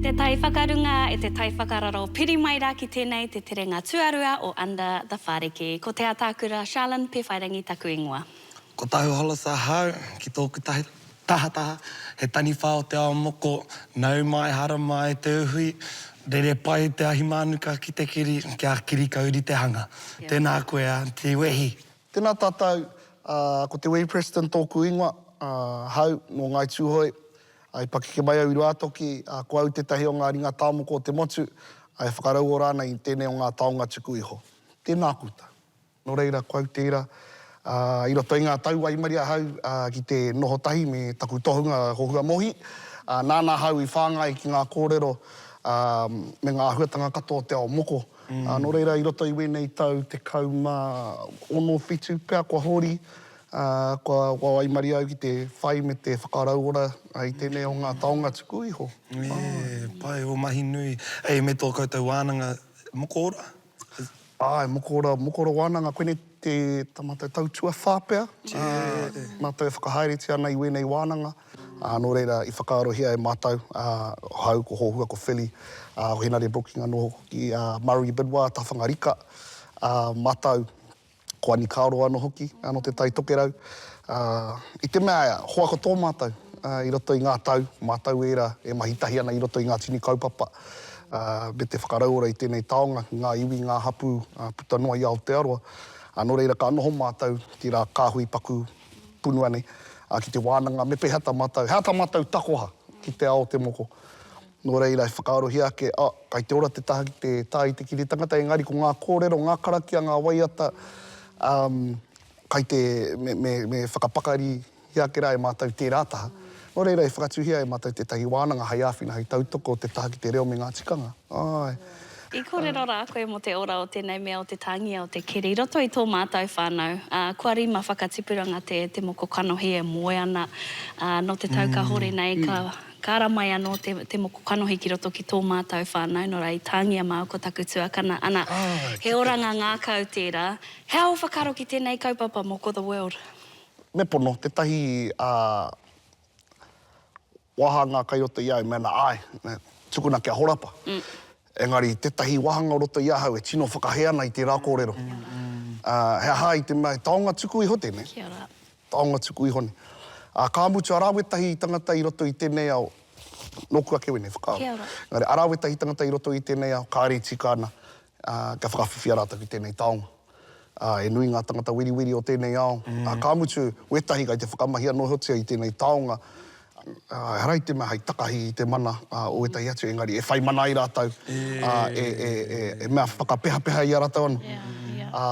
te tai whakarunga, e te tai whakararo, piri mai rā ki tēnei te terenga tuarua o Under the Whariki. Ko Te Ataakura Charlene Pewhairangi taku ingoa. Ko Tahu Hollis ahau, ki tōku tahataha, he taniwha o te ao moko, nau mai, hara mai, te uhui, rere pai te ahi mānuka ki te kiri, kia kirikauri te hanga. Tēnā koe, Aunty Wehi. Tēnā tātou, ko Te Wehi Preston tōku ingoa, hau, nō Ngāi Tūhoe, i pakeke mai au i Ruātoki, ko au tētahi o ngā ringa tāmoko o te motu, e whakarauora ana i tēnei o ngā taonga tuku iho. Tēnā koutou. Nō reira, ko au tērā. I roto i ngā tau waimarie ahau ki te noho tahi me taku tohunga Hohua Mohi, nāna ahau i whāngai ki ngā kōrero me ngā āhuatanga katoa o te ao moko. Nō reira, i roto i wēnei tau 16, whitu pea kua hori, kua waimarie au ki te whai me te whakarauora i tēnei o ngā taonga tuku iho. E pai, ō mahi nui. Ei, me tō koutou wānanga moko ora? Āe, moko ora, moko ora wānanga, koinei te tā mātou tau tuawhā pea, mātou e whakahaeretia ana i wēnei wānanga. Ā, nō reira, i whakaarohia e mātou, ā, hau, ko Hōhua, ko Philly, ā, ko Henare Brooking anō hoki, ā, Murray Bidwar, Tawhanga Rika, ā, mātou, ko Ani Kaaro anō hoki, ā, nō Te Tai Tokerau. Ā, i te mea, hoa katoa mātou, ā, i roto i ngā tau, mātou ērā e mahi tahi ana i roto i ngā tini kaupapa, ā, me te whakarauora i tēnei taonga ki ngā iwi, ngā hapū, ā, puta noa i Aotearoa. Ā, nō reira, ka noho mātou, tērā kāhui paku punua nei, ā, ki te wānanga, me pēhea tā mātou, he aha tā mātou takoha ki te ao o te moko. Nō reira, i whakaarohia ake, ā, kai te ora te taha ki te tā i te kiri tangata, engari ko ngā kōrero, ngā karakia, ngā waiata, ā, kai te, me, me, me whakapakarihia ake rā e mātou tērā taha. Nō reira, i whakatūhia e mātou tētahi wānanga hai āwhina, hai tautoko te taha ki te reo me ngā tikanga. Āe. I kōrero rā koe mō te ora o tēnei mea o te tāngia o te keri i roto i tō mātou whānau, ā, kua rima whakatipuranga te, te moko kanohi e moe ana, ā, nō te tau ka hori nei ka, ka ara mai anō te, te moko kanohi ki roto ki tō mātou whānau, nō reira i tāngia māu ko taku tuakana, ana, he oranga ngākau tērā. He aha ō whakaaro ki tēnei kaupapa Moko the World? Me pono, tētahi, ā, Wāhanga kai roto i a au, me ana, āe, tukuna kia horapa. Engari, tētahi wāhanga o roto i ahau e tino whakahē ana i tērā kōrero. He aha i te mea, he taonga tuku iho tēnei. Kia ora. Taonga tuku iho nei. Ā, ka mutu, arā wētahi tangata i roto i tēnei ao, nōku ake wēnei whakaaro. Kia ora. Engari, arā wētahi tangata i roto i tēnei ao, kāre e tika ana, kia whakawhiwhia rātou ki tēnei taonga. Ā, e nui ngā tangata weriweri o tēnei ao, ā, ka mutu, wētahi kai te whakamahi anō hotia i tēnei taonga, ā, ehara i te mea hei takahi i te mana o ētahi atu, engari e whai mana ai rātou, ā, e, e, e, e mea whakapehapeha i a rātou anō. Ā,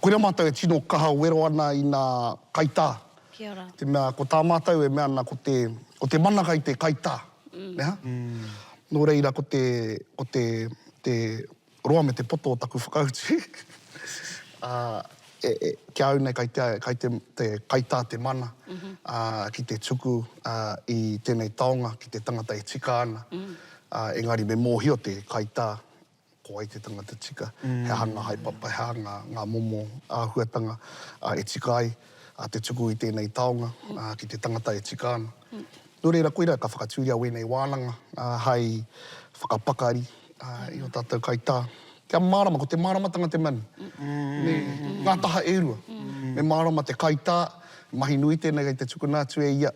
koirā mātou e tino kaha wero ana i nā kaitā, te mea ko tā mātou e mea ana ko te, ko te mana kai te kaitā, nē ha? Nō reira ko te, ko te, te, Roa me te poto o taku whakautu, ā, e, e, ki a au nei kai te, kai te, te kaitā te mana, ā, ki te tuku, ā, i tēnei taonga ki te tangata e tika ana, ā, engari me mōhio te kaitā ko wai te tangata tika, he aha ngā haepapa, he aha ngā, ngā momo āhuatanga, ā, e tika ai, ā, te tuku i tēnei taonga, ā, ki te tangata e tika ana. Nō reira, koirā ka whakatūria wēnei wānanga, ā, hai whakapakari, i ō tātou kaitā. Kia mārama, ko te māramatanga te mea nui. Me ngā taha e rua. Me mārama te kaitā, mahi nui tēnei kei te tukuna atu e ia,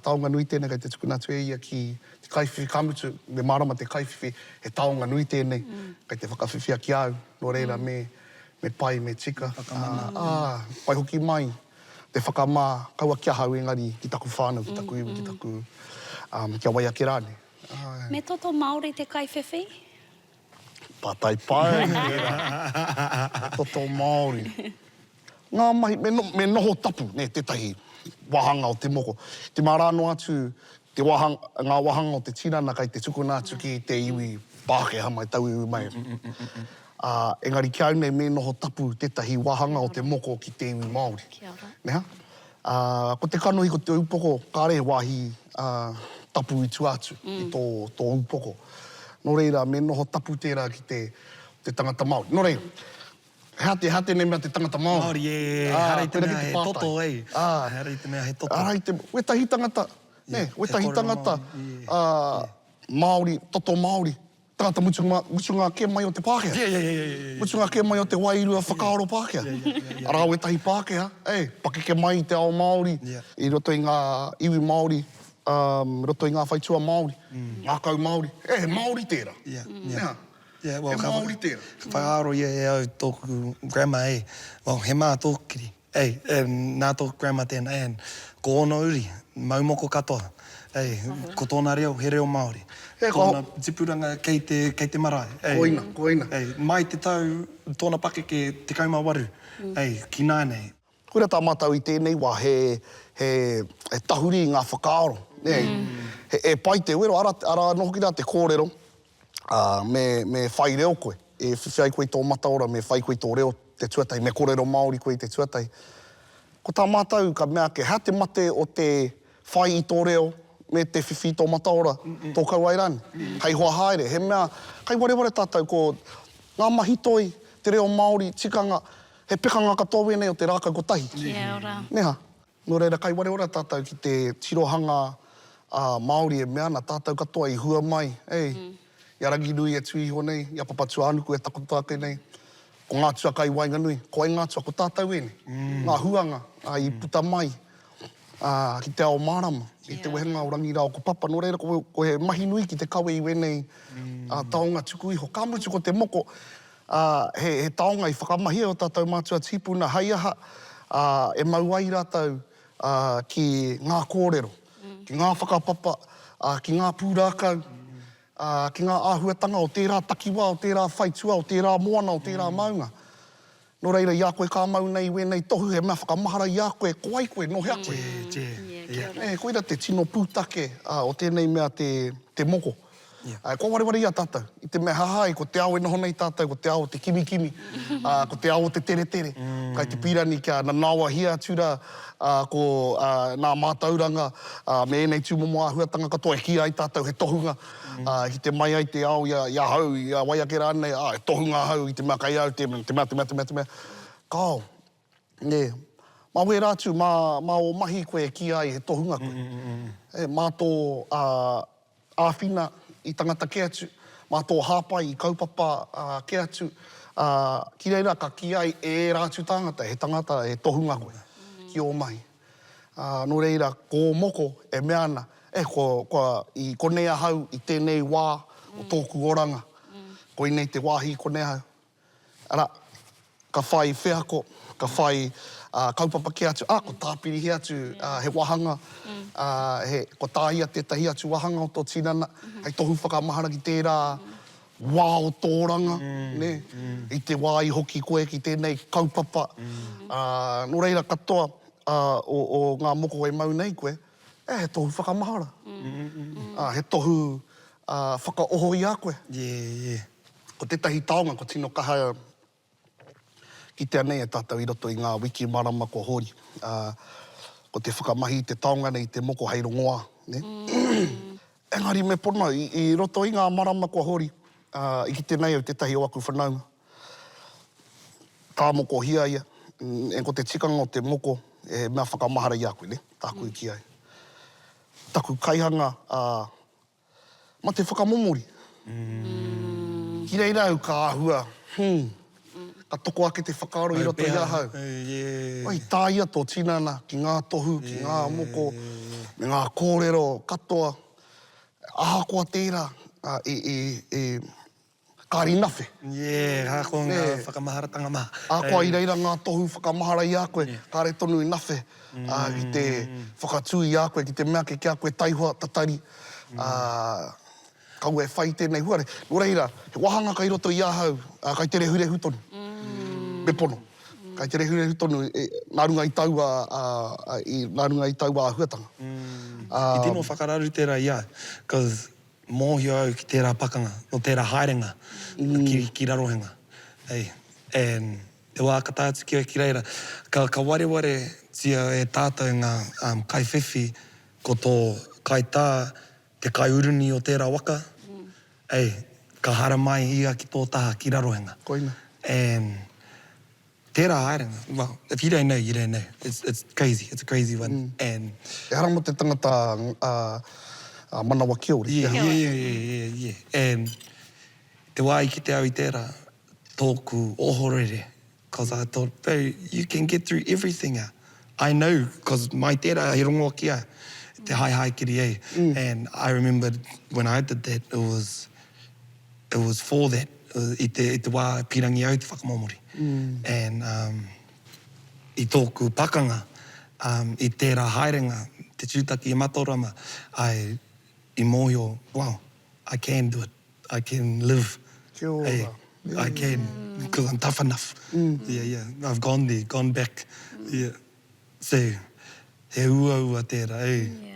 taonga nui tēnei kei te tukuna atu e ia ki te kaiwhiwhi, ka mutu, me mārama te kaiwhiwhi, he taonga nui tēnei kei te whakawhiwhia ki a au. Nō reira, me, me pai, me tika. Whakamana. Ā, whai hoki mai te whakamā, kaua ki ahau engari ki taku whānau, ki taku iwi, ki taku, kia wai ake rānei. Me toto Māori te kaiwhiwhi? Pātai pai tērā. Me toto Māori. Ngā mahi, me, me noho tapu, nē, tētahi wāhanga o te moko. Te mārā noa atu te wāhanga, ngā wāhanga o te tinana kai te tukuna atu ki te iwi Pākehā mai, tauiwi mai. Ā, engari ki a au nei me noho tapu tētahi wāhanga o te moko ki te iwi Māori. Kia ora. Nē ha? Ā, ko te kanohi, ko te upoko, kāre he wāhi tapu i tua atu i tō, tō upoko. Nō reira, me noho tapu tērā ki te, te tangata Māori. Nō reira, he aha te, he aha tēnei mea te tangata Māori? Māori, e, ehara i te mea he toto, e. Ehara i te mea he toto. Ehara i te, wētahi tangata, nē, wētahi tangata, ā. Māori, toto Māori, tangata mutunga, mutunga kē mai o te Pākehā. Yeah, yeah, yeah, yeah, yeah, yeah. Mutunga kē mai o te wairua whakaaro Pākehā. Yeah, yeah, yeah, yeah. Arā wētahi Pākehā, ei, pakeke mai i te ao Māori, Yeah. i roto i ngā iwi Māori, um, roto i ngā whaitua Māori, ngākau Māori. E, he Māori tērā. Yeah, yeah. Nē hā? Yeah, well, He ka Māori tērā. Ka whakaaro ia e au tōku grandma, ei, well, he mā tōku kiri. Ei, e, nā tōku grandma tēnā, and ko ōna uri, mau moko katoa. Ei, ko tōna reo, he reo Māori. E, ko. Tōna tipuranga kei te, kei te marae. Ei. Koina, koina. Ei, mai te tau, tōna pakeke 18, ei, ki nāianei. Koira tā mātou i tēnei wā, he, he, he tahuri i ngā whakaaro, nē. He, e pai te wero, ara, arā anō hoki rā te kōrero, ā, me, me whai reo koe. E whiwhi ai koe i tō mataora, me whai koe i tō reo te tuatahi, me kōrero Māori koe i te tuatahi. Ko tā mātou ka mea ake, hea te mate o te whai i tō reo me te whiwhi i tō mataora, tō kauae rānei, hei hoa haere. He mea, kai wareware tātou ko ngā mahi toi, te reo Māori, tikanga, he pekanga katoa wēnei o te rākau kotahi. Kia ora. Nē hā? Nō reira, kai wareora tātou ki te tirohanga ā Māori e mea ana, tātou katoa i hua mai, ei, i a Ranginui e tū iho nei, i a Papatūānuku e takoto ake nei, ko ngā atua kai waenganui, ko wai ngā atua, ko tātou ēnei, ngā huanga i puta mai ki te ao mārama, i te wehenga o Rangi rāua ko Papa, nō reira ko he mahi nui ki te kawe i wēnei taonga tuku iho. Ka mutu ko te moko, Ā, he, he taonga i whakamahia e ō tātou mātua tīpuna hei aha, ā, e mau ai rātou, ā, ki ngā kōrero, ki ngā whakapapa, ā, ki ngā pūrākau, ā, ki ngā āhuatanga o tērā takiwā, o tērā whaitua, o tērā moana, o tērā maunga. Nō reira, i a koe ka mau nei wēnei tohu, he mea whakamahara i a koe, ko wai koe, nō hea koe. Nē, koira te tino pūtake o tēnei mea te, te moko. Kua wareware i a tātou, i te mea hahai, ko te ao e noho nei tātou, ko te ao o te kimikimi, ko te ao o te teretere. Kai te pīrani kia nanaoahia atu rā ko nā mātauranga me ēnei tūmomo āhuatanga katoa e kīia ai tātou he tohunga, ki te mai ai te ao i ahau, i a wai ake rānei, he tohunga ahau i te mea kei au te mea, te mea, te mea, te mea. Kāo. Nē. Mā wērā atu, mā, mā ō mahi koe e kīia ai he tohunga koe. E, mā tō āwhina i tangata kē atu, mā tō hāpai i kaupapa kē atu, ā, ki reira ka kīia ai e ērā atu tāngata, he tangata, he tohunga koe ki ō mahi. Ā, nō reira, ko ō moko e mea ana, e, kua, kua, i konei ahau i tēnei wā o tōku oranga, koinei te wāhi i konei ahau. Arā, ka whai wheako, ka whai kaupapa kē atu, ā, kua tāpirihia atu he wāhanga, he, kua tāia tētahi atu wāhanga o tō tinana hei tohu whakamahara ki tērā wā o tō oranga, nē, i te wā i hoki koe ki tēnei kaupapa. Ā, nō reira katoa o, o ngā moko e mau nei koe, e, he tohu whakamahara. Ā, he tohu whakaoho i a koe. Yeah, yeah. Ko tētahi taonga kua tino kaha kitea nei e tātou i roto i ngā wiki marama kua hori, ā, ko te whakamahi i te taonga nei, i te moko hei rongoā, nē. Engari me pono, i, i roto i ngā marama kua hori, ā, i kite nei au tētahi o aku whanaunga, tāmokohia ia, e ko te tikanga o te moko, he mea whakamahara i a koe, nē, tāku i kī ai. Taku kaihanga, ā, Ma te whakamomori. Ki reira au ka āhua, hmm, ka toko ake te whakaaro i roto i ahau. Oi, tāia tō tinana ki ngā tohu, ki ngā moko, me ngā kōrero katoa. Ahakoa tērā, i, i, i, Kāre i nawhe. Yeah, ahakoa ngā whakamaharatanga maha. Ahakoa i reira ngā tohu whakamahara i a koe, kāre tonu i nawhe ki te whakatū i a koe, ki te mea ake ki a koe taihoa, tatari, kaua e whai i tēnei huarahi. Nō reira, he wāhanga kai roto i ahau, kai te rehurehu tonu. Me pono. Kai te rehurehu tonu nā runga i taua, nā runga i taua āhuatanga. I tino whakararu tērā i a au, cause Mōhio au ki tērā pakanga, nō tērā haerenga ki, ki Rarohenga. Ei, and te wā ka tae atu ki au ki reira, ka, ka warewaretia e tātou ngā um, kaiwhiwhi ko tō kaitā te kaiurungi o tērā waka, ei, ka haramai ia ki tō taha ki Rarohenga. Koina. And Tērā haerenga, well, if you don't know, you don't know. It's, it's crazy, it's a crazy one. And. Ehara mō te tangata, ā, manawa kiore. Yeah, yeah, yeah, yeah, yeah, yeah. And te wā i kite au i tērā, tōku ohorere, cause I thought, bro, you can get through everything ah. I know, cause mai tērā he rongoa ki a, te haehae kiri eh. And I remembered when I did that, it was, it was for that, i te, i te wā pīrangi au te whakamomori. And um, i tōku pakanga, um, i tērā haerenga, te tūtaki i Matorama, I, i mōhio, wow, I can do it, I can live. Kia ora. Hey, I can, because I'm tough enough. Yeah, yeah, I've gone there, gone back. Yeah. So, he uaua tērā, eh. Yeah.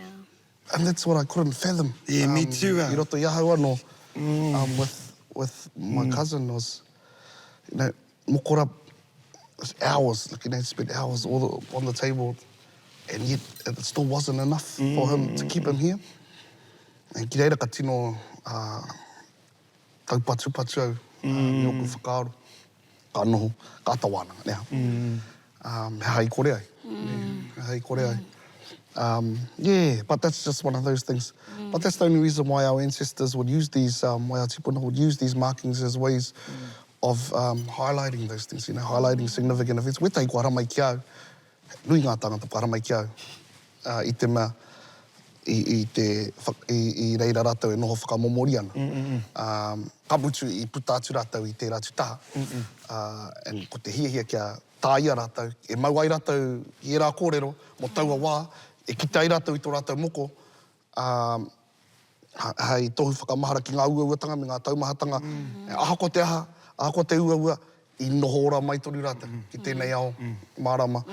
And that's what I couldn't fathom. Yeah, me too. I roto i ahau anō, um, with, with my cousin was, you know, mokora, hours, like, you know, he'd spend hours all the, on the table, and yet it still wasn't enough for him to keep him here. And ki reira ka tino uh, taupatupatu au uh, me ōku whakaaro. Ka noho, ka ata wānanga, nē ha. Um, he aha i kore ai. Mm. He aha i kore ai. Um, yeah, but that's just one of those things. Mm. But that's the only reason why our ancestors would use these, um, why our tipuna would use these markings as ways mm. of um, highlighting those things, you know, highlighting significant events. Wētahi kua haramai ki au, nui ngā tāngata kua haramai ki au, uh, i te mea, i, i, te, i, i reira rātou e noho whakamomori ana. Mm -mm. Um, ka mutu i puta atu rātou i tērā atu taha. Mm -mm. Uh, and ko te hiahia kia tāia rātou, e mau ai rātou i ērā kōrero mō taua wā, e kite ai rātou i tō rātou moko, ā, hei tohu whakamahara ki ngā uauatanga me ngā taumahatanga, ahakoa te aha, ahakoa te uaua, i noho ora mai tonu rātou ki tēnei ao mārama.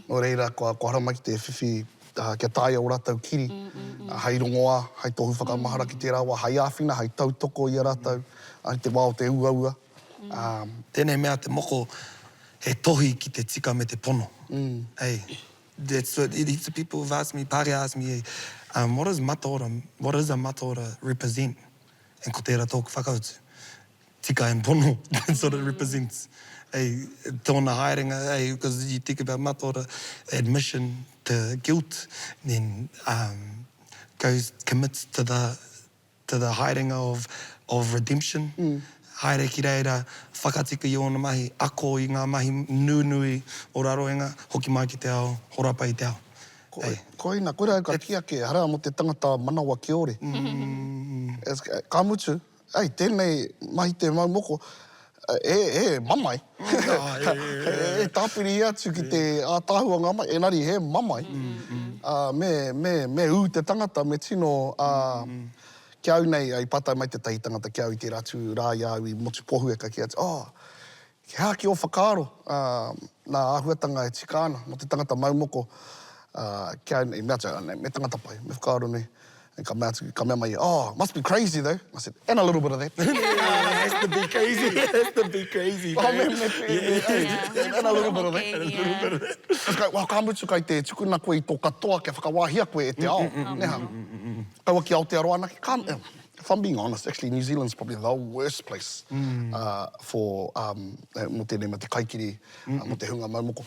Nō reira, kua, kua haramai ki te whiwhi, ā, kia taea ō rātou kiri, hei rongoā, hei tohu whakamahara ki tērā wā, hei āwhina, hei tautoko i a rātou i te wā o te uaua. Ā. Tēnei mea te moko, he tohi ki te tika me te pono. Ei, that's what, heaps of people have asked me, Pākehā asked me, um, what does mataora, what does a mataora represent? And ko tērā tōku whakautu, tika and pono, that's what it represents. Ei, tōna haerenga, ei, because you think about mataora, admission to guilt, then um, goes, commits to the, to the haerenga of, of redemption, haere ki reira, whakatika i ōna mahi, ako i ngā mahi nunui o Rarohenga, hoki mai ki te ao, horapa i te ao. Hey. Koina, koira au ka kī ake, ehara mō te tangata manawa kiore. Ka mutu, ei, tēnei mahi te mau moko, e, e mamae. E tāpiri atu ki te ātaahua o ngā mahi, engari he mamae. Ā, me, me, me ū te tangata, me tino, ā, ki a au nei, i pātai mai tētahi tangata ki a au i tērā atu rā i a au i Motupohue, ka kī atu, oh, he aha ki ō whakaaro, ā, nā āhuatanga e tika ana mō te tangata mau moko, ā, ki a au nei, i mea atu au, me tangata pai, me whakaaro nui. And ka mea atu, ka mea mai ia, oh, must be crazy though. I said, and a little bit of that. Has to be crazy, has to be crazy. Oh, me, me, me, yeah. And a little bit of that. And a little bit of that. It's like, well, ka mutu kai te tukuna koe i tō katoa kia whakawāhia koe e te ao. Nē hā? Kaua ki Aotearoa anake. Ka, if I'm being honest, actually New Zealand's probably the worst place uh, for, um, mō tēnei mea te kaikiri, mō te hunga mau moko.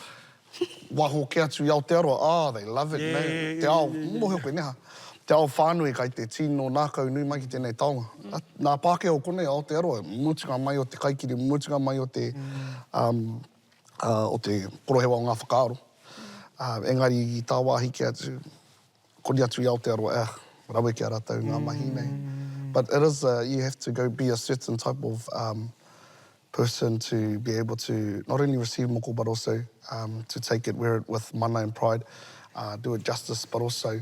Waho kē atu i Aotearoa, oh, they love it, yeah, yeah, Te ao, mōhio koe, neha. Te ao whānui kai te tino nākau nui mai ki tēnei taonga. Mm. Nā Pākehā o konei, Aotearoa, mutunga mai o te kaikiri, mutunga mai o te, um, uh, o te korohewa o ngā whakaaro. Uh, engari i tāwāhi kē atu, koni atu i Aotearoa, eh, rawe ki a rātou ngā mahi nei. But it is, a, you have to go be a certain type of um, person to be able to not only receive moko but also um, to take it, wear it with mana and pride, uh, do it justice, but also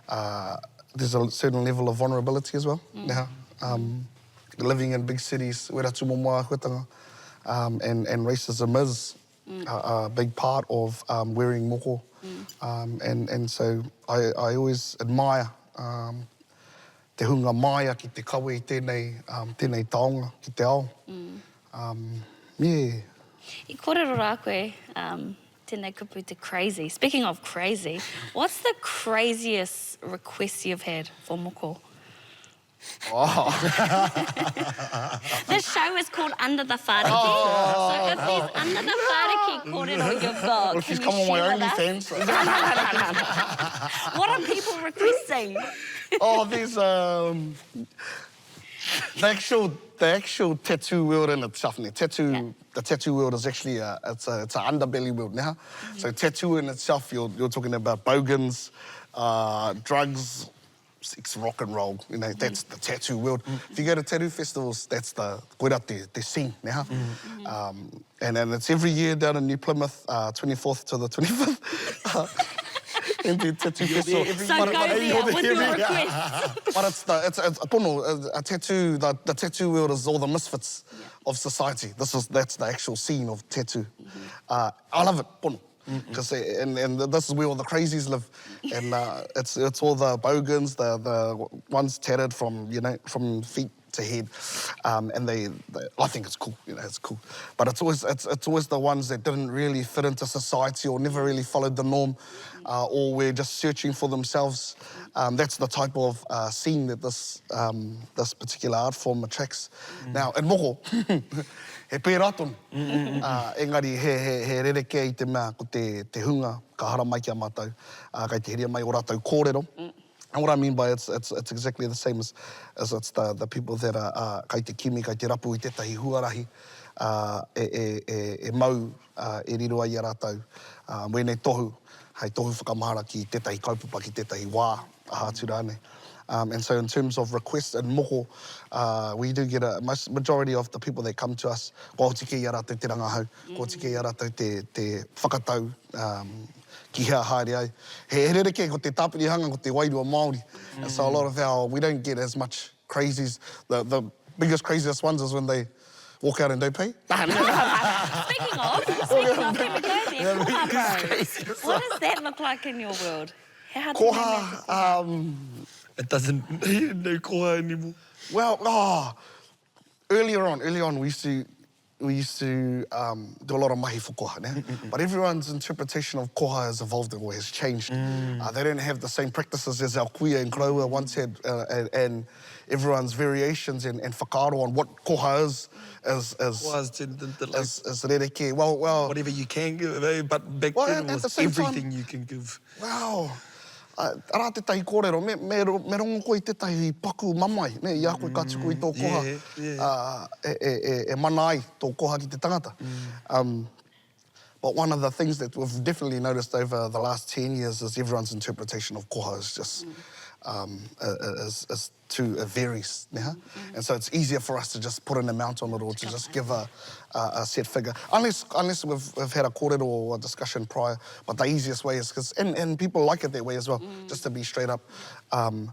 uh, there's a certain level of vulnerability as well. Mm. Yeah. Um, living in big cities, wera tūmomo āhuatanga, um, and, and racism is mm. a, a big part of um, wearing moko. Mm. Um, and, and so I, I always admire um, te hunga māia ki te kawe i tēnei, um, tēnei taonga ki te ao. Mm. Um, yeah. I kōrero rā koe, um, tēnei kupu te crazy. Speaking of crazy, what's the craziest request you've had for moko? Oh. This show is called Under the Whāriki. Oh. So if there's Under the Whāriki kōrero you've got, well, if can you come you on my share with us? OnlyFans. What are people requesting? oh, there's um, the actual the actual tattoo world in itself. Ne? Tattoo, yeah. The tattoo world is actually a, it's a, it's a underbelly world now. Mm -hmm. So tattoo in itself, you're, you're talking about bogans, uh, drugs, sex, rock and roll. You know, that's the tattoo world. Mm. If you go to tattoo festivals, that's the koira te, te scene now. Mm. Mm. Um, and, and it's every year down in New Plymouth, uh, 24th to the 25th. Uh, in the tattoo festival. So but, go but, there with your request. But it's the, it's, it's, pono, a tattoo, the, the tattoo world is all the misfits yeah. of society. This is, that's the actual scene of tattoo. Mm -hmm. uh, I love it, pono. Because and, and this is where all the crazies live, and uh, it's it's all the bogans, the the ones tattered from you know from feet to head, um, and they, they, I think it's cool, you know, it's cool. But it's always it's it's always the ones that didn't really fit into society or never really followed the norm, uh, or were just searching for themselves. Um, that's the type of uh, scene that this um, this particular art form attracts. Mm. Now in moko, He pērā tonu. Ā, engari he, he, he rerekē i te mea ko te, te hunga ka haramai ki a mātou, ā, kei te heria mai ō rātou kōrero. And what I mean by it's, it's, it's exactly the same as, as it's the, the people that are, ā, kei te kimi, kei te rapu i tētahi huarahi, ā, e, e, e, e mau, ā, e riro ai i a rātou, ā, wēnei tohu, hei tohu whakamahara ki tētahi kaupapa, ki tētahi wā. aha atu rānei. Um, and so in terms of requests and moko, uh, we do get a most, majority of the people that come to us, kua oti kē i a rātou te rangahau, kua oti kē i a rātou te, te whakatau um, ki hea haere ai. He, he rerekē ko te tāpirihanga, ko te wairua Māori. And so a lot of our, we don't get as much crazies. The, the biggest craziest ones is when they walk out and don't pay. Speaking of, speaking of, can we go there? Koha, bro. What does that look like in your world? He aha tēnei mea te koha? Um, It doesn't, no koha anymore. Well, oh, earlier on, earlier on we used to, we used to um, do a lot of mahi for koha, ne? But everyone's interpretation of koha has evolved or has changed. Mm. Uh, they don't have the same practices as our kuia and koroua once had, uh, and, and everyone's variations and, and whakaaro on what koha is, is, is, Koha's turned into like is, is rerekē. Well, well, whatever you can give, eh? but back well, then at, it at the was same time, everything you can give. Wow! Arā tētahi kōrero, me, me, me rongo koe i tētahi paku mamae, nē, i a koe ka tuku i tō koha, yeah, yeah. e, e, e, e mana ai tō koha ki te tangata. Um, but one of the things that we've definitely noticed over the last 10 years is everyone's interpretation of koha is just, um, is, is too, it varies, nē ha? And so it's easier for us to just put an amount on it or to just give a, a, a set figure. Unless, unless we've, we've had a kōrero or a discussion prior, but the easiest way is, because, and, and people like it that way as well, mm. just to be straight up, um,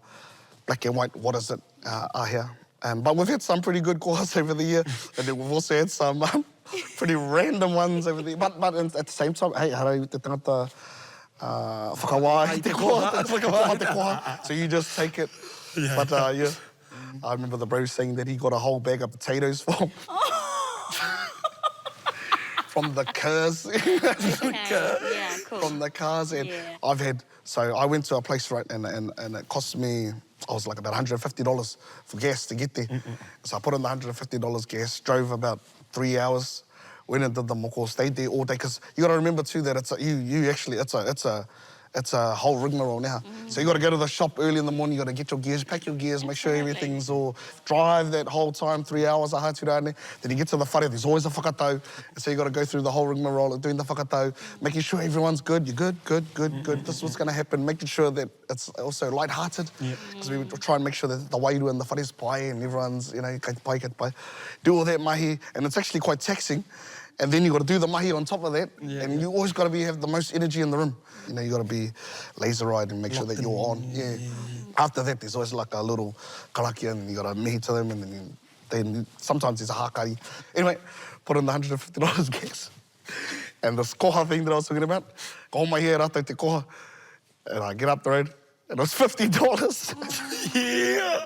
black and white, what is it, uh, ahea. Um, but we've had some pretty good kohas over the year, and then we've also had some um, pretty random ones over the year. But, but at the same time, hey, hara te tangata, uh, whakawā i te koha, whakawā te koha. So you just take it. Yeah. But uh, yeah, I remember the bro saying that he got a whole bag of potatoes from from the cars. okay. Yeah, cool. From the cars. And yeah. I've had, so I went to a place, right, and, and, and it cost me, I was like about $150 for gas to get there. Mm -mm. So I put in the $150 gas, drove about three hours, went and did the moko, stayed there all day. Because you got to remember too that it's a, you, you actually, it's a, it's a, it's a whole rigmarole now. Mm. So you got to go to the shop early in the morning, you got to get your gears, pack your gears, make sure everything's all, drive that whole time, three hours, aha atu rānei. Then you get to the whare, there's always a whakatau. So you got to go through the whole rigmarole of doing the whakatau, making sure everyone's good, you're good, good, good, good. This is what's going to happen, making sure that it's also light-hearted. Because we try and make sure that the wairua and the whare's pai and everyone's, you know, kei te pai, kei te pai. Do all that mahi, and it's actually quite taxing. And then you've got to do the mahi on top of that, yeah, and you always got to be have the most energy in the room. You know, you got to be laser-eyed and make Locked sure that you're on. Yeah. yeah. After that, there's always like a little karakia, and you got to mihi to them, and then, you, then sometimes there's a hākari. Anyway, put in the $150 gas. And this koha thing that I was talking about, ka homai e rātou te koha, and I get up the road, and it was $50. yeah.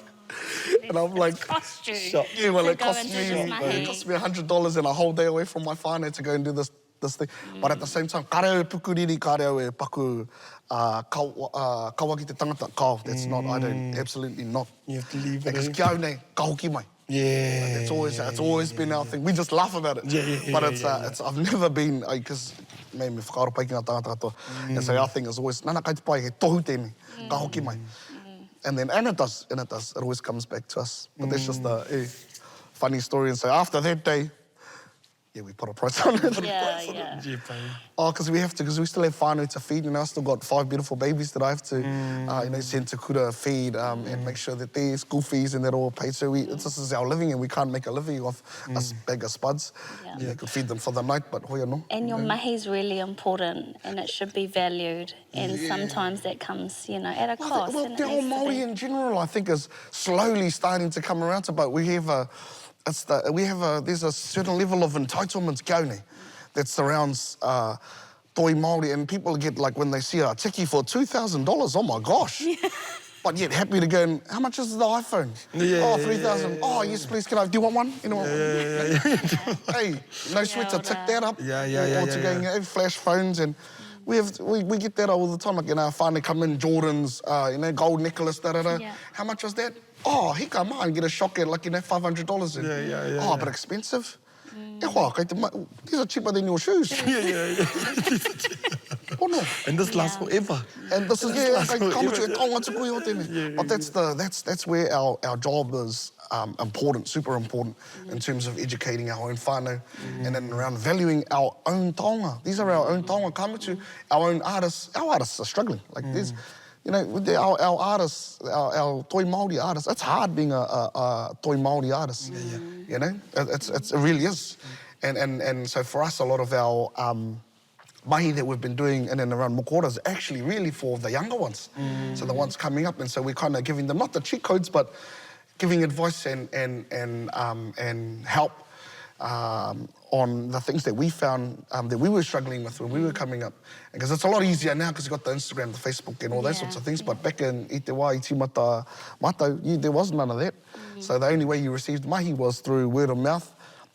And I'm like, cost you. Yeah, well, to it cost me, it cost me $100 and a whole day away from my whānau to go and do this. this thing. But at the same time, kāre au e pukuriri, kāre au e paku uh, kawa, uh, kawa ki te tangata. Kao, that's not, I don't, absolutely not. You have to leave it, Because eh? ki au nei, ka hoki mai. Yeah. It's always, it's always been our thing. We just laugh about it. Yeah, yeah, yeah, But it's, yeah, uh, it's, I've never been, because me, me whakaaro pai ki ngā tāngata katoa. And so our thing is always, nana, kai te pai, he tohu tēnei, ka hoki mai. And then, and it does, and it does, it always comes back to us. But that's just a eh, funny story. And so after that day, yeah, we put a price on it. Yeah, yeah. Yeah, babe. Oh, because we have to, because we still have whānau to feed. You know, I still got five beautiful babies that I have to, uh, you know, send to kura, feed, um, and make sure that their school fees and that all paid. So we, it's, this is our living, and we can't make a living off a bag of spuds. Yeah. Yeah. You could feed them for the night, but hoi anō. And your mahi's really important and it should be valued. And sometimes that comes, you know, at a Well, cost. well, and it te ao needs to Māori be. in general, I think, is slowly starting to come around to, but we have a, it's the, we have a, there's a certain level of entitlement going that surrounds uh, toi Māori, and people get like when they see a tiki for $2,000, oh my gosh. But yet happy to go and, how much is the iPhone? Yeah, oh, yeah, 3000 Oh, yes, please, can I, do you want one? Anyone? Hey, no sweat to tick that up. Yeah, yeah, yeah, Or to yeah, go and yeah. get flash phones and we have we, we get that all the time. Like, you know, finally come in Jordans, uh, you know, gold necklace, da da da. Yeah. How much was that? Oh, hika mā, and get a shock at like, you know, $500. And, Yeah, yeah, yeah, Oh, yeah. but expensive. E hoa, kei te ma- these are cheaper than your shoes. Yeah, yeah, yeah. Pono. And this lasts Yeah. forever. And this is, yeah, lasts kei ka mutu e forever. taonga tuku iho tēnei. But that's the, that's, that's where our, our job is um, important, super important in terms of educating our own whānau and then around valuing our own taonga. These are our own taonga, ka mutu, our own artists, our artists are struggling. Like there's, you know, with the, our, our artists, our, our toi Māori artists, it's hard being a, a, a toi Māori artist. You know, it, it's, it's, it really is. And, and, and so for us, a lot of our, um, mahi that we've been doing in and around Mokora is actually really for the younger ones. So the ones coming up. And so we're kind of giving them, not the cheat codes, but giving advice and, and, and, um, and help um, on the things that we found um, that we were struggling with when we were coming up. Because it's a lot easier now because you've got the Instagram, the Facebook and all those Yeah, sorts of things. But back in i te wā i tīmata mātou, you, there was none of that. So the only way you received mahi was through word of mouth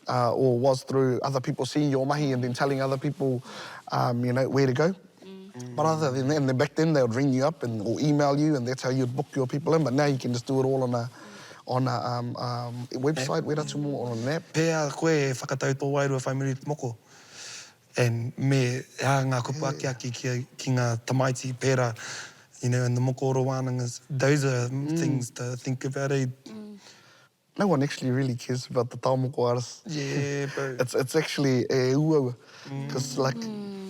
uh, or was through other people seeing your mahi and then telling other people, um, you know, where to go. But other than that, and then back then they would ring you up and or email you, and that's how you'd book your people in. But now you can just do it all on a on a um, um, website, wera tumu, or on an app. Pēhea koe e whakatau tō wairua whai muri i te moko? And me he aha ngā kupu akiaki ki, ki ngā tamaiti pērā, you know, in the moko oro wānangas. Those are things to think about, eh? No one actually really cares about the tāmoko artists. Yeah, bro. It's, it's actually e uaua. Because, like,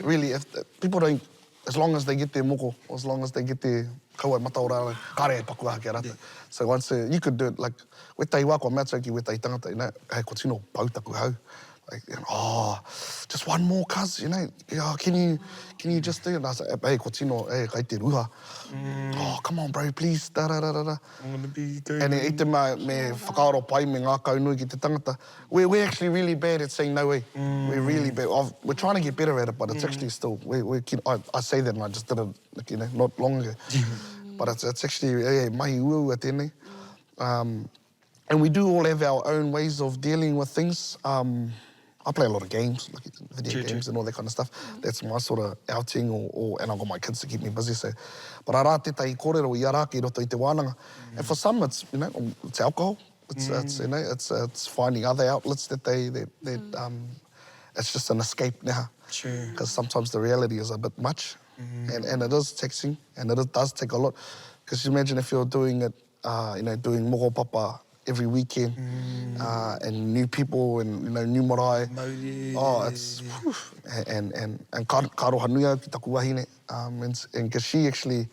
really, if the, people don't, as long as they get their moko, or as long as they get their kauae mataora, kāre e paku aha ki a rātou. So once uh, you could do it, like, wetahi wā kua mea atu au ki wetahi tangata, you know, hey, ko tino pau taku hau. Like, you know, oh, just one more, cuz, you know, oh, can you, can you just do it? And I said, hey, ko tino, hey, kai te ruha. Oh, come on, bro, please, da da da da da. I'm gonna be going. And i te mea me whakaaro pai, me ngākau nui ki te tangata. We're, we're actually really bad at saying no, eh? We're really bad. I've, we're trying to get better at it, but it's actually still, we, we keep, I, I say that and I just did it, like, you know, not long ago. But it's, it's actually, eh, mahi uaua tēnei. Um, and we do all have our own ways of dealing with things. Um, I play a lot of games, like video True, true. games and all that kind of stuff. That's my sort of outing, or, or and I've got my kids to keep me busy. So, but arā tētahi kōrero i ara ake i roto i te wānanga. And for some, it's, you know, it's alcohol. It's, it's you know, it's, it's finding other outlets that they, that, that um, it's just an escape now. True. Because sometimes the reality is a bit much, and, and it is taxing, and it is, does take a lot. Because you imagine if you're doing it, uh, you know, doing moko papa every weekend, uh, and new people and you know new marae. Mauri. Oh, it's whew, and and and ka, ka aroha nui au ki taku wahine. Um, and and 'cause she actually,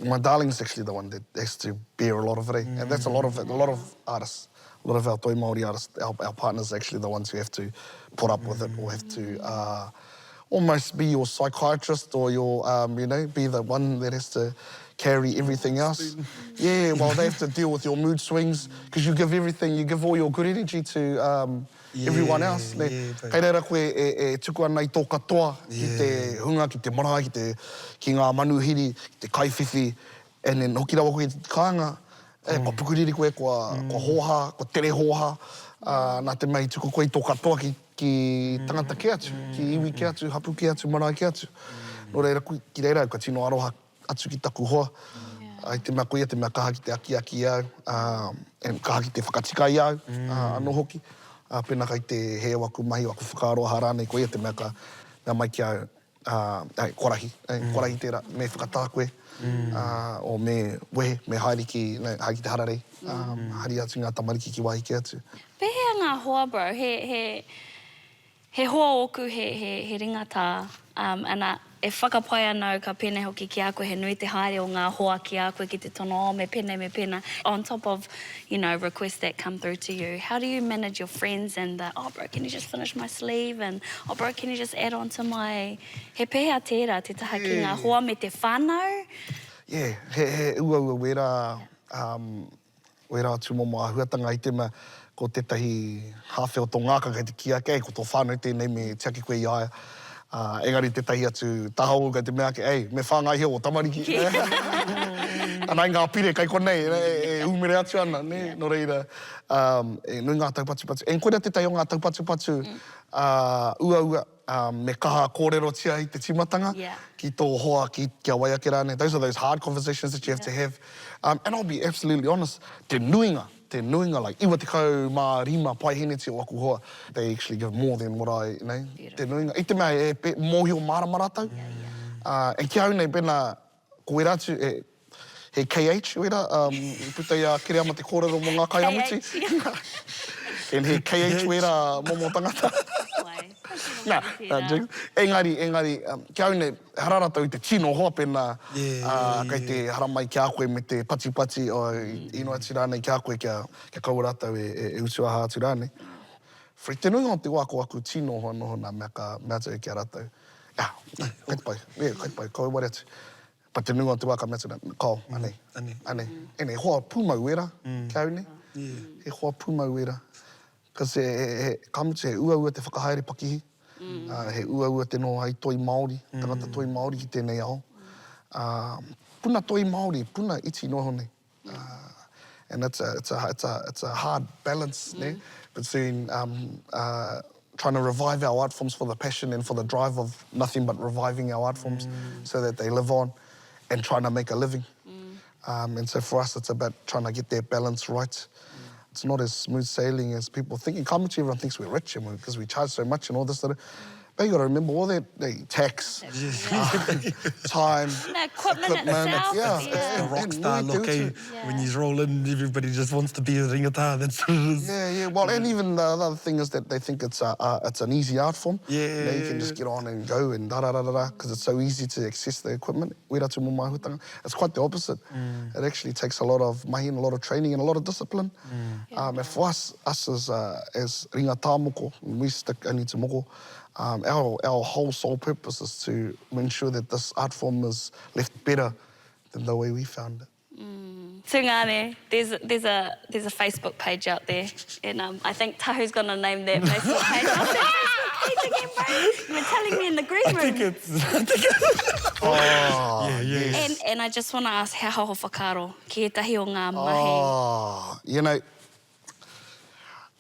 my darling's actually the one that has to bear a lot of it, eh? And that's a lot of it, a lot of artists, a lot of our toi Māori artists, our, our partners are actually the ones who have to put up with it or have to uh, almost be your psychiatrist or your, um, you know, be the one that has to carry everything else. Yeah, well, they have to deal with your mood swings because you give everything, you give all your good energy to um, everyone else. Yeah, Ne? yeah, Kei reira koe e, e tuku ana i tō katoa ki te hunga, ki te marae, ki, te, ki ngā manuhiri, ki te kaiwhiwhi, and then hoki rawa koe ki te kāinga, e, kua pukuriri koe, kua, kua hōhā, kua tere hōhā. Ā, nā te mea i tuku koe i tō katoa ki, ki tangata kē atu, ki iwi kē atu, hapū kē atu, marae kē atu. Nō reira, ki reira au ka tino aroha atu ki taku hoa, i te mea koia te mea kaha ki te akiaki i a au, ā, and kaha ki te whakatika i a au, ā, anō hoki. Ā, pēnā kai te hē o aku mahi, o aku whakaaro aha rānei, koia te mea ka mea mai ki a au, ā, hei, kua rahi, hei, kua rahi tērā, me whakatā koe, ā, o me wehe, me haere ki, no, haere ki te hararei, ā, hari atu ngā tamariki ki wāhi kē atu. Pēhea ngā hoa bro, he, he, he hoa ōku, he, he, he ringa tā, um, ana, e whakapae ana au ka pēnei hoki ki a koe, he nui te haere o ngā hoa ki a koe ki te tono, oh, me pēnei, me pēnā, on top of, you know, requests that come through to you, how do you manage your friends and the, oh bro, can you just finish my sleeve and, oh bro, can you just add on to my, he pēhea tērā, te taha ki ngā hoa me te whānau? Yeah, he, he uaua wērā, um, wērā tūmomo āhuatanga i te mea ko tētahi hāwhe o tō ngākau kei te kī ake, ei, ko tō whānau tēnei me tiaki koe i a ia. Ā, engari tētahi atu taha ōu kei te mea ake, ei, me whāngaihia ō tamariki. Ana i ngā pire kei konei e, e ūmere atu ana, nē? Nō reira, ā, e nui ngā taupatupatu. And koira tētahi o ngā taupatupatu, ā, uaua, ā, me kaha kōrerotia i te tīmatanga ki tō hoa, ki, ki a wai ake rānei. Those are those hard conversations that you have to have. Um, and I'll be absolutely honest, te nuinga, te nuinga, like, 95 paeheneti o aku hoa, they actually give more than what I, you know, te nuinga. I te mea e pe, mōhio mārama rātou. Uh, and ki au nei, pēnā, ko wera atu, e, he KH wera, um, i puta i a Kereama te kōrero mō ngā kaihamuti. And he KH wera momo tangata. Nā, nā, jokes. Engari, engari, um, ki au nei, Ehara ratou i te tino hoa pena, a, kei te haramai ki a koe me te patipati, o, inoi atu rānei ki a koe kia, kia kaua ratou e, e, e utu aha atu rānei. For te nuinga o te wā ko aku tino hoa noho nā mea ka mea atu au ki a ratou, ah, kei te pai, yeah, kei te pai, kaua e ware atu. But te nuinga o te wā ka mea atu nā, kao, anei, anei, anei, hoa pūmau wera ki a au nei, he hoa pūmau wera. Because he, he, he, ka mutu he uaua te whakahaere pakihi, mm. he uaua te noho hei toi Māori, mm. tangata toi Māori ki tēnei ao. Uh, puna toi Māori, puna iti noa iho nei. Uh, and it's a, it's a, it's a, it's a hard balance, mm. ne? Between um, uh, trying to revive our art forms for the passion and for the drive of nothing but reviving our art forms mm. so that they live on and trying to make a living. Mm. Um, and so for us, it's about trying to get that balance right. Mm. It's not as smooth sailing as people think. In Kamuchi, everyone thinks we're rich and because we, we charge so much and all this. Sort of, but you got to remember all that the tax, uh, time, the equipment, equipment itself. Yeah, yeah. It's the rock star look, eh? Yeah. When you roll in, everybody just wants to be a ringata. That's what it is. Yeah, yeah. Well, and even the other thing is that they think it's a, uh, it's an easy art form. Yeah. You, know, you can just get on and go and da da da da da because it's so easy to access the equipment. Wera tū momo āhuatanga. It's quite the opposite. Mm. It actually takes a lot of mahi and a lot of training and a lot of discipline. Mm. Um, and for us, us as, uh, as ringa tāmoko, we stick only to moko, um, our, our whole sole purpose is to ensure that this art form is left better than the way we found it. Mm. Tungane, there's, there's, a, there's a Facebook page out there, and um, I think Tahu's going to name that Facebook page. What's that Facebook page again, bro? You were telling me in the green room. I think it's... I think it's oh, yeah, yes. And, and I just want to ask, he aha o whakaaro ki ētahi o ngā mahi? Oh, you know,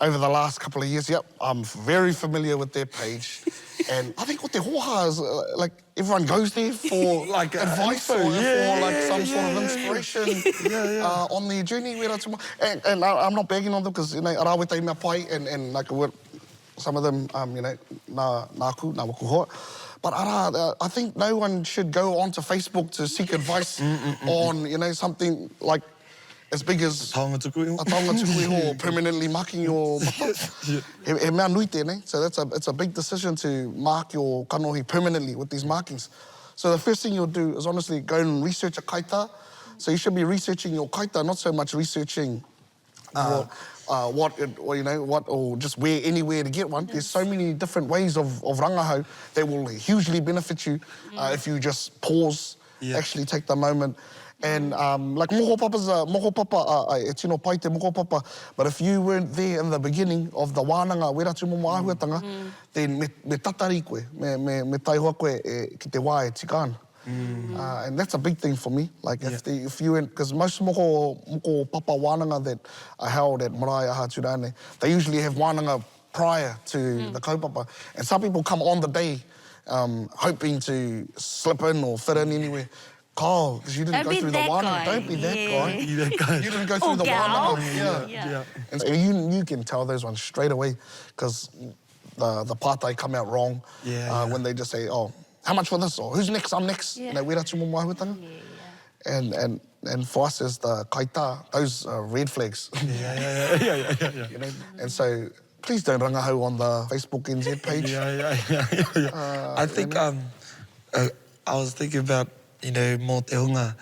over the last couple of years, yep, I'm very familiar with their page. and I think what te hōhā is, uh, like, everyone goes there for like, uh, advice info, or yeah, for like some yeah, sort of yeah, inspiration yeah, yeah. Uh, on their journey. Wera tū And, and I, I'm not bagging on them because, you know, arā wētahi mea pai and, and like, what, some of them, um, you know, nā, nāku, nā waku hoa. But arā, uh, I think no one should go onto Facebook to seek advice mm, mm, mm, on, you know, something like as big as... A taonga tuku iho. A taonga tuku iho or permanently marking your mata. yeah. He, he mea nui tēnei. So that's a, it's a big decision to mark your kanohi permanently with these markings. So the first thing you'll do is honestly go and research a kaita. So you should be researching your kaita, not so much researching uh, uh, what, it, or, you know, what, or just where, anywhere to get one. There's so many different ways of, of rangahau that will hugely benefit you uh, if you just pause, Yeah. actually take the moment. And um, like moko papa's a, moko papa, uh, uh, e tino pai te moko papa, but if you weren't there in the beginning of the wānanga, wera tūmomo āhuatanga, then me, me tatari koe, me, me, me taihoa koe e, ki te wā e tika ana. Uh, and that's a big thing for me. Like if, the, if you went, because most moko, moko papa wānanga that are held at marae aha atu rānei, they usually have wānanga prior to mm. the kaupapa. And some people come on the day um, hoping to slip in or fit in anywhere. Kyle, because you didn't Don't go be through the that wānanga. guy. Don't be that Yeah. guy. Be that guy. You didn't go through Or the gal. wānanga. Yeah. Yeah. Yeah. And so you, you can tell those ones straight away because the, the pātai come out wrong Yeah, uh, yeah. when they just say, oh, how much for this? Or who's next? I'm next. Yeah. You know, wera tūmomo āhuatanga. Yeah, yeah. And, and, and for us as the kaitā, those are red flags. Yeah, yeah, yeah, yeah, yeah, yeah. you know? And so please don't rangahau on the Facebook NZ page. Yeah, yeah, yeah, yeah, yeah. Uh, I think um, uh, I was thinking about, you know, mō te hunga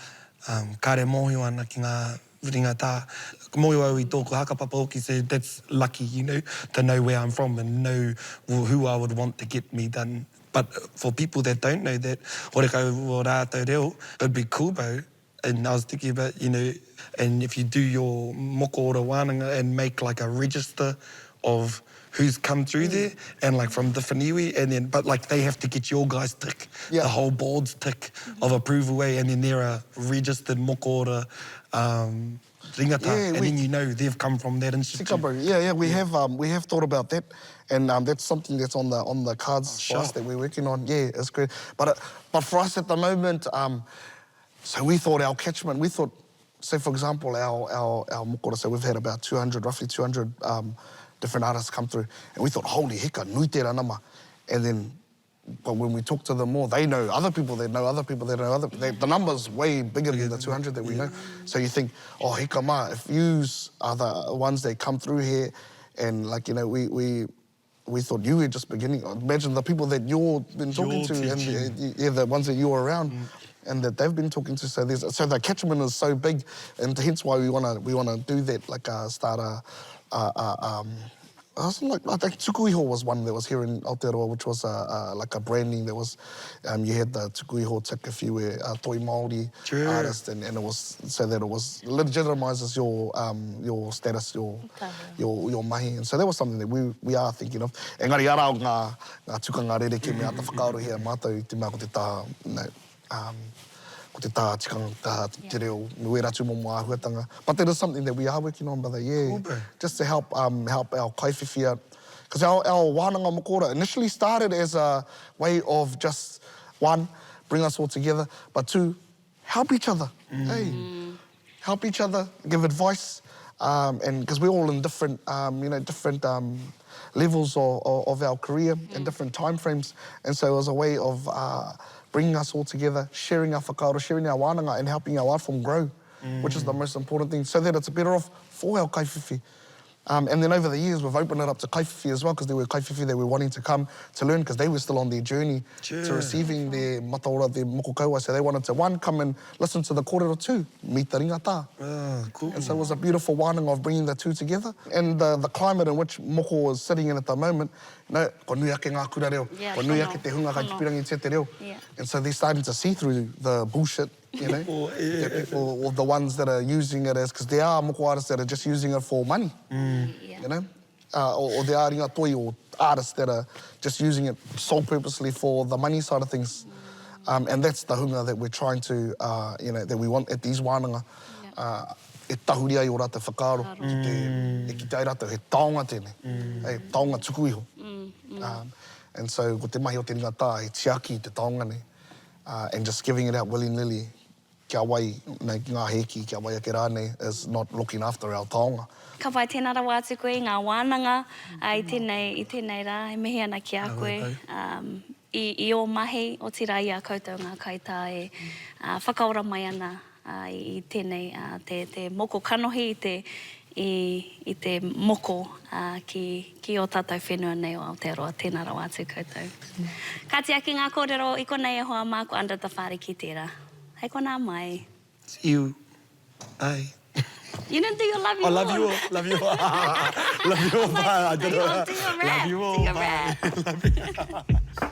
um, kāre mōhio ana ki ngā ringa tā. Mōhio au i tōku hakapapa hoki, so that's lucky, you know, to know where I'm from and know who I would want to get me done. But for people that don't know that, horekau o rātou reo, it'd be cool, bro. And I was thinking about, you know, and if you do your moko ora wānanga and make like a register of who's come through mm. there and like from different iwi and then but like they have to get your guys tick yeah. the whole board's tick mm -hmm. of approval way and then they're a registered moko ora um, ringata yeah, and we, then you know they've come from that institute. Tika bro. Yeah, yeah, we yeah. have um, we have thought about that and um, that's something that's on the on the cards oh, for us that we're working on. Yeah, it's great. But uh, but for us at the moment um, so we thought our catchment, we thought say for example, our, our, our mokora, so we've had about 200, roughly 200 um, different artists come through, and we thought, holy heka, nui tērā nama. And then, but when we talk to them more, they know other people that know other people that know other, they, the number's way bigger than the 200 that we know. So you think, oh, heka mā, if yous are the ones that come through here, and like, you know, we, we, we thought you were just beginning. Imagine the people that you've been talking You're to and teaching. the, yeah, the ones that you're around mm. and that they've been talking to. So there's so the catchment is so big, and hence why we wanna we wanna do that, like uh, start a, a, a um, I was like, I think Tukuiho was one that was here in Aotearoa, which was a, a, like a branding that was, um, you had the Tukuiho tick if you were a Toi Māori Sure. artist, and, and it was so that it was legitimizes your, um, your status, your, your, your mahi. And so that was something that we, we are thinking of. Engari arā o ngā, ngā tukanga rerekē me āta whakaarohia e mātou i te mea ko te taha, you know, um, ko te taha tikanga, taha te reo, me wērā tūmomo āhuatanga. But that is something that we are working on, brother, yeah. Cool, bro. Just to help, um, help our kaiwhiwhi out. Because our, our wānanga mokora initially started as a way of just, one, bring us all together, but two, help each other. Mm. Hey, help each other, give advice, um, and because we're all in different, um, you know, different um, levels of, of, of our career mm. and different time frames, and so it was a way of uh, bringing us all together, sharing our whakaaro, sharing our wānanga, and helping our art form grow, mm. which is the most important thing, so that it's better off for our kaiwhiwhi. Um, and then over the years, we've opened it up to kaiwhiwhi as well, because there were kaiwhiwhi that were wanting to come to learn, because they were still on their journey sure. to receiving their mataora, their moko kauae. So they wanted to, one, come and listen to the kōrero, two, meet the ringata. Ah, cool. And so it was a beautiful wānanga of bringing the two together. And the, the climate in which moko is sitting in at the moment, you know, ko nui ake ngā kura reo, Yeah, ko nui pono, ake te hunga kai te pono. pirangitia te reo. Yeah. And so they're starting to see through the bullshit, you know, Oh, yeah. that people, or the ones that are using it as, because there are moko artists that are just using it for money, Yeah. you know, uh, or, or there are ringa toi or artists that are just using it sole purposely for the money side of things. Um, and that's the hunga that we're trying to, uh, you know, that we want at these wānanga. Yeah. Uh, e tahuri ai o rātou whakaaro ki te, e kite ai rātou he taonga tēnei, hei taonga tuku iho. Um, and so ko te mahi o te ringa tā, he tiaki i te taonga nei, uh, and just giving it out willy-nilly kia wai, nei, ki ngā hēki, kia wai ake rānei, is not looking after our taonga. Ka whai tēnā rawa atu koe i ngā wānanga i tēnei, i tēnei rā, e mihi ana ki a koe, um, i, i ō mahi, otirā i a koutou ngā kaitā e uh, whakaora mai ana uh, i, i tēnei, uh, te, te moko kanohi, i te, i, i te moko uh, ki, ki ō tātou whenua nei o Aotearoa. Tēnā rawa atu koutou. Ka tiaki ngā kōrero i konei e hoa mā, ko Under the Whāriki tērā. Hei konā mai. See you. Bye. You didn't do your love you Oh, love you all. all. Love you all. love you all. I was like, Bye. I do don't your, know. do your rap. Love you all. Do your Bye. rap. Love you.